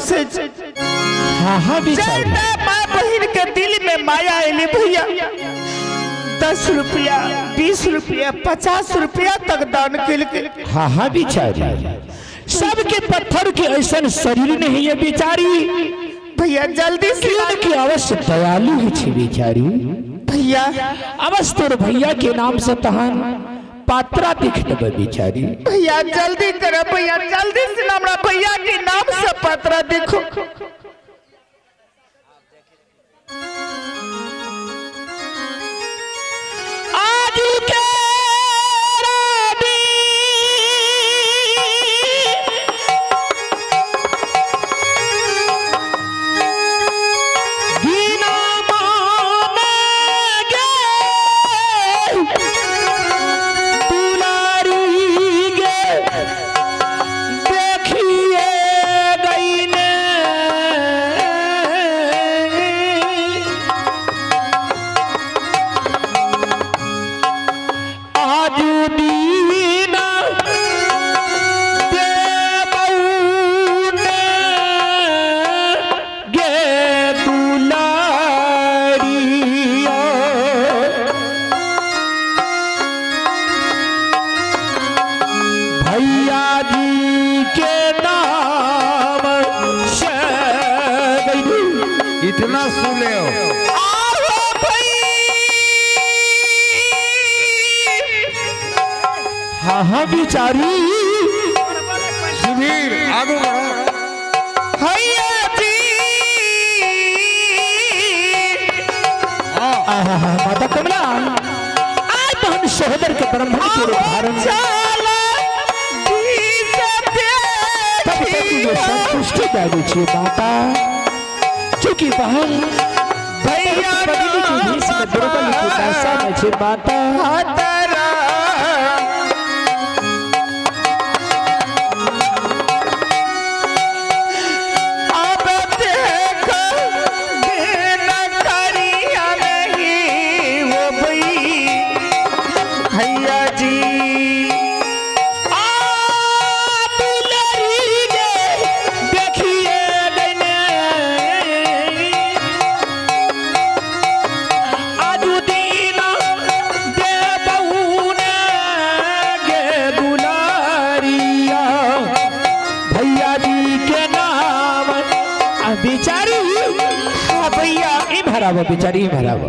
से। हाँ हाँ बिचारी। माँ बहन के दिल में माया एली भैया 10 रुपया 20 रुपया 50 रुपया तक दान के। हाँ हाँ बिचारी, सबके पत्थर के ऐसा शरीर नहीं है बिचारी। भैया जल्दी से की अवश्य दयालु है छे बिचारी। भैया अवश्य तोर भैया के नाम से तहन पात्रा दिख देबे बिचारी। भैया जल्दी करो भैया जल्दी से हमरा भैया के नाम से पात्रा देखो। आज के इतना सुने हो हाँ हाँ बिचारी। सुधीर आगे बढ़ो। भैया जी माता कमला आज बहन सहोदर के ब्राह्मण के रूप धारण संतुष्टि दे छी माता। चूंकि बहन भैया बदली के भेष में दुर्बल के दशा में छे माता। अब देखो बिन करिया नहीं वो भैया जी। बिचारी हाँ भैया ई भरावा बिचारी ई भरावा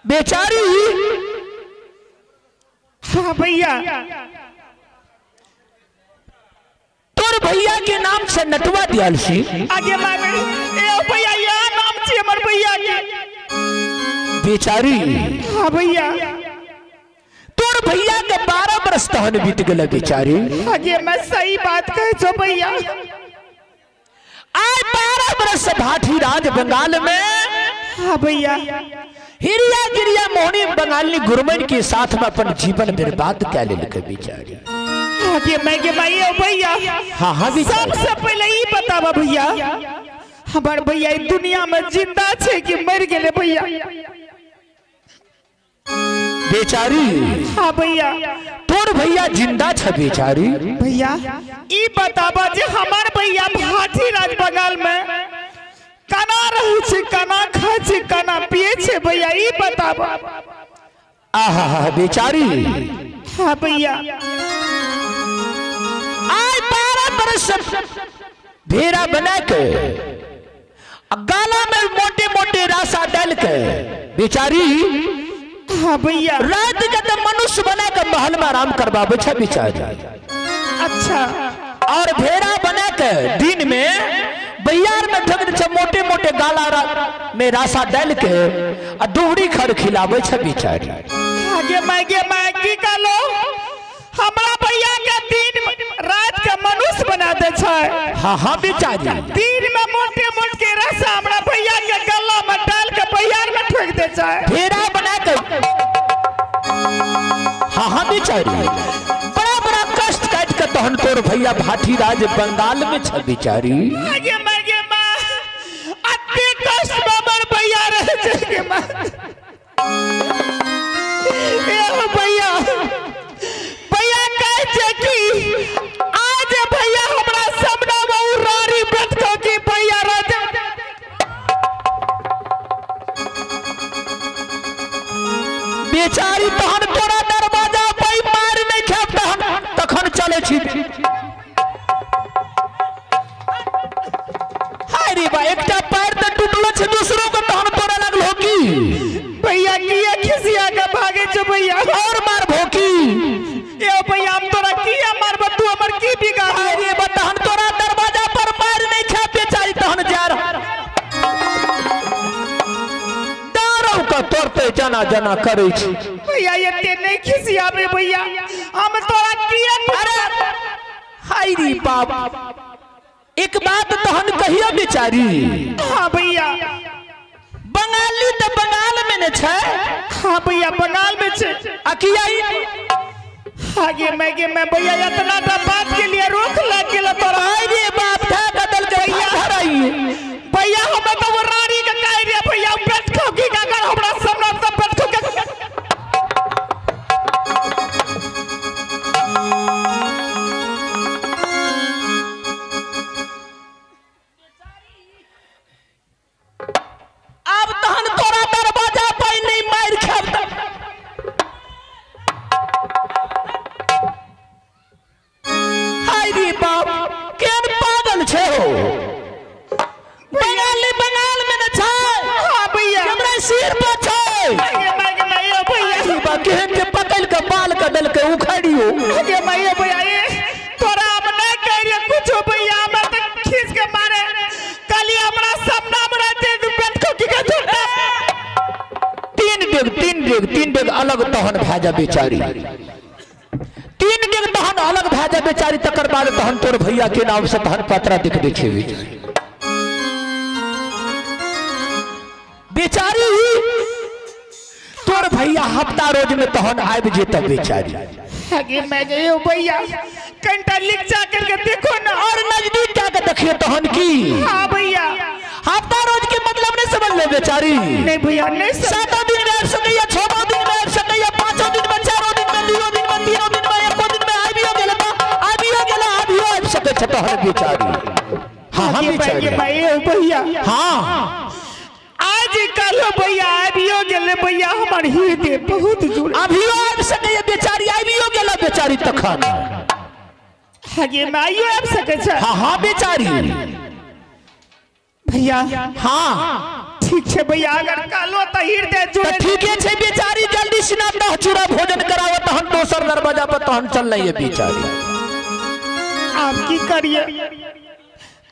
बेचारी। हाँ भैया तोर भैया के नाम से नटुआ दियाल सी। आगे मामे ए भैया या नाम छी हमर भैया के बेचारी। हाँ भैया तोर भैया के 12 बरस तहन बीत गेल बेचारी। आगे मैं सही बात कहे छो भैया। आज 12 बरस से भाठी राज बंगाल में। हाँ भैया हिरिया गिरिया मोहनी बंगाली गुरमन के साथ में अपन जीवन बर्बाद कर लेलकै बेचारी। आगे मैं के भाई भैया। हाँ हाँ सबसे पहले ई बतावा भैया हमार भैया दुनिया में जिंदा छे कि मर गेले भैया बेचारी। हाँ भैया तोर भैया जिंदा छ बेचारी। भैया ई बतावा जे हमार भैया भाठी राज बंगाल में कना रहे छे कना खाए छे कना पिए छे भैया ई बतावा। आहा बेचारी। हाँ भैया आज 12 बरस भेड़ा बना के गाला में मोटे मोटे रासा डाल के बेचारी। हाँ भैया रात के तो मनुष्य बना के महल में आराम करवावे छे बेचारी। अच्छा और भेड़ा बना के दिन में बैयार में ठग छे मोटे मोटे गाला में रासा डाल के आ दुहरी खर खिलावे छे बेचारी। आगे मैं की कहलो हमरा भैया के दिन रात के मनुष्य बना दे छे। हाँ हाँ बेचारी दिन में मोटे मोटे रसा हमरा भैया के गला में डाल के बैयार में ठोक दे छे भेड़ा बना के। हाँ हाँ बेचारी बड़ा बड़ा कष्ट काट के तहन तोर भैया भाठी राज बंगाल में छ बेचारी। आगे मैं मां अति कष्ट में हमर भैया रहे छे के मां। ए भैया भैया कहे छे कि आज भैया हमरा सामना बा एकटा पैर त टूटलो छै दूसरो के तहन तोड़े लागल हो की भैया किया खिसिया के भागे छो भैया और मार भोकी ए भैया हम तोरा किया मारब तू हमर की बिगाड़ रे तहन तोरा दरवाजा पर मार नहीं खा बेचारी तहन जा दारू के तोड़ते जना जना करै छी भैया एते नहीं खिसियाबे भैया हम तोरा किया अरे हाय रे बाप एक बात तहन कहियो बेचारी हाँ भैया बंगाली तो बंगाल में ने छै हाँ भैया बंगाल में छै आ किया आगे मैं गे मैं भैया इतना टा बात के लिए रोक लग गेल तोरा हाय रे बाप था कदल के भैया हराइए भैया हम तो वो रानी के कह रे भैया पेट खोकी का कर हमरा सामने से पेट खोकी अब तहन तोरा दरवाजा पर नहीं मार खेब हाय रे बाप केन पागल छे हो बंगाली बंगाल में न छै हाँ भैया हमरा सिर पर छै आगे मैं गे मैं यो भैया हाय बा केहन के पकड़ के बाल के दल के उखाड़ियो आगे मैं यो भैया ये तोरा हम नहीं कह रे कुछ भैया हमरा तो खींच के मारे कल हमरा सपना में रहते तू पेट खोकी के छोड़ता तीन डेग तीन डेग तीन डेग अलग तहन भए जा बेचारी तीन डेग तहन अलग भए जा बेचारी तकर बाद तहन तोर भैया के नाम से तहन पतरा दिख दे छे बेचारी तोर भैया हफ्ता रोज में तहन आबि जेता बेचारी आगे मैं गई हूँ भैया कंटा लिख जा करके देखो ना और नजदीक जाके देखिए तहन की हाँ भैया हफ्ता रोज के मतलब नहीं समझ ले बेचारी नहीं भैया नहीं समझ सातों दिन में आबि सकैया छठो दिन में आबि सकैया पांचों दिन में चारों दिन में दुइयो दिन में तीनों दिन में एको दिन में आबियो गेल त आबियो गेल आबियो आबि सकै छै तहन बेचारी हाँ हम आगे मैं बेचारी गे मैं यो भैया हाँ आज कल भैया आबियो गेले भैया हमर हृदय बहुत जुड़ अभियो आबि सकैया बेचारी आबियो गेल बेचारी तखन आगे मैं आइयो आबि सकै छै हाँ हाँ बेचारी भैया हाँ ठीक छै भैया अगर कहलो तऽ हृदय तऽ जुड़े ठीके छै बेचारी जल्दी सिना दह चूड़ा भोजन करावो तहन दोसर दरवाजा पर तहन चललै ये बेचारी आब की करिए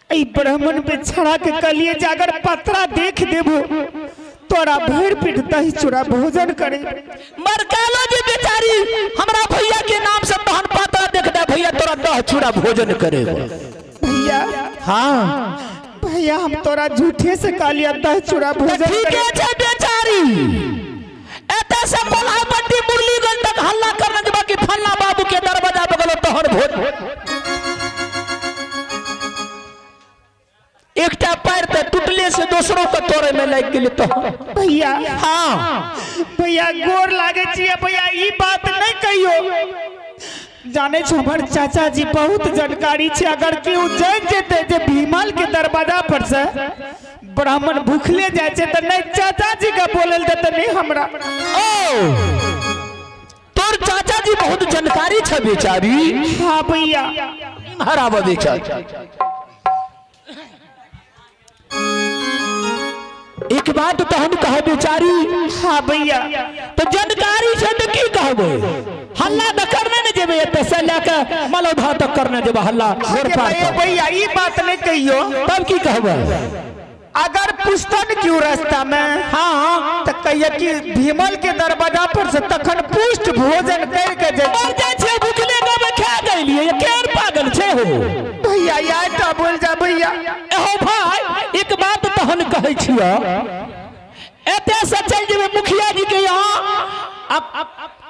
ई ब्राह्मण पे छड़ा के कहलिए जे अगर पतरा देख देबो तोरा भरि पेट दही चूड़ा भोजन करे मरकालो जे बेचारी हमरा भैया के नाम से तहन पाता देख दे भैया तोरा दह चूड़ा भोजन करेबो भैया हाँ भैया हम तोरा झूठे से कहलिए दही चूड़ा भोजन ठीके करे छै बेचारी एतऽ से कोल्हापट्टी मुरलीगंज तक हल्ला करने जेबा कि फल्ला बाबू के दरवाजा बगल तोहर भोज एकटा पैर तऽ टूटले से दोसरो के तोड़े में लागि गेलै तो भैया हाँ भैया गोर लागे छियै भैया ई बात नहीं कहियो जाने छो हमर चाचा जी बहुत जानकारी छै अगर केओ जानि जेतै जे भीमल के दरवाजा पर से ब्राह्मण भूखले जाइ छै तऽ नहीं चाचा जी के बोलल देतै नहीं हमरा ओ तोर चाचा जी बहुत जानकारी छै बेचारी हाँ भैया इम्हर आबऽ बेचारी एक बात तहन कह बेचारी हाँ भैया तो जानकारी छै तऽ की कहबै हल्ला तऽ करने ने जेबै एतऽ से लए कऽ मलौधा तक करने जेबै हल्ला गोर पार भैया तक। भैया ई बात नहीं कहियो तब की कहबै अगर पुछतन क्यों रास्ता में हाँ तऽ कहिए कि भीमल के दरवाजा पर से तखन पुष्ट भोजन कर के जाइ मर जाइ छै भुखले गबै खा गेलियै केहन पागल छै हो भैया यार टा बोल जा भैया एहो भाई एक बात तहन कहै छियौ एतऽ से चलि जेबै मुखिया जी के यहाँ अब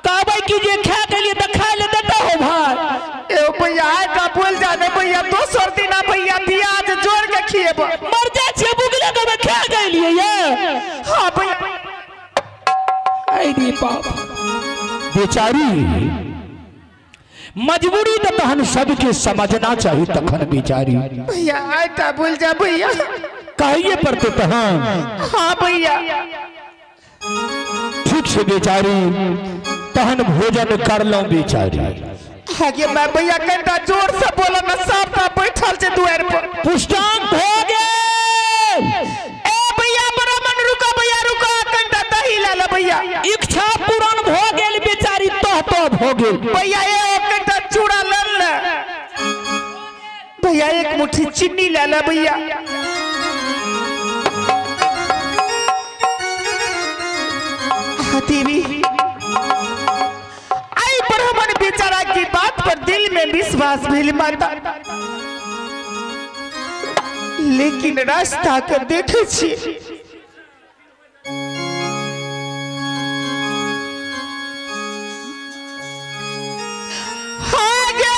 कहबै कि जे खा के लिए तऽ खाय ले देता हो भाई ए भैया आइ टा बोल जा ने भैया दोसर दिना भैया प्याज जोड़ के खिएब मर जाइ छै भुखले गबै खा गेलियै ये हाँ भैया ऐ रे बाप बेचारी मजबूरी तऽ तहन सबके समझना चाही तखन बेचारी भैया आइ टा बोल जा भैया कहिए पड़ते तहन हाँ भैया ठीक छै बेचारी तहन भोजन करलहुँ बेचारी आगे मैं भैया कनिटा जोर से बोलो ना सब टा बैठल छै दुआर पर पुष्टांग भऽ गेल। भैया एक मुट्ठी चीनी ले ले भैया। देवी आई ब्राह्मण बेचारा की बात पर दिल में विश्वास भेल माता, लेकिन रास्ता के देखे छी भैया।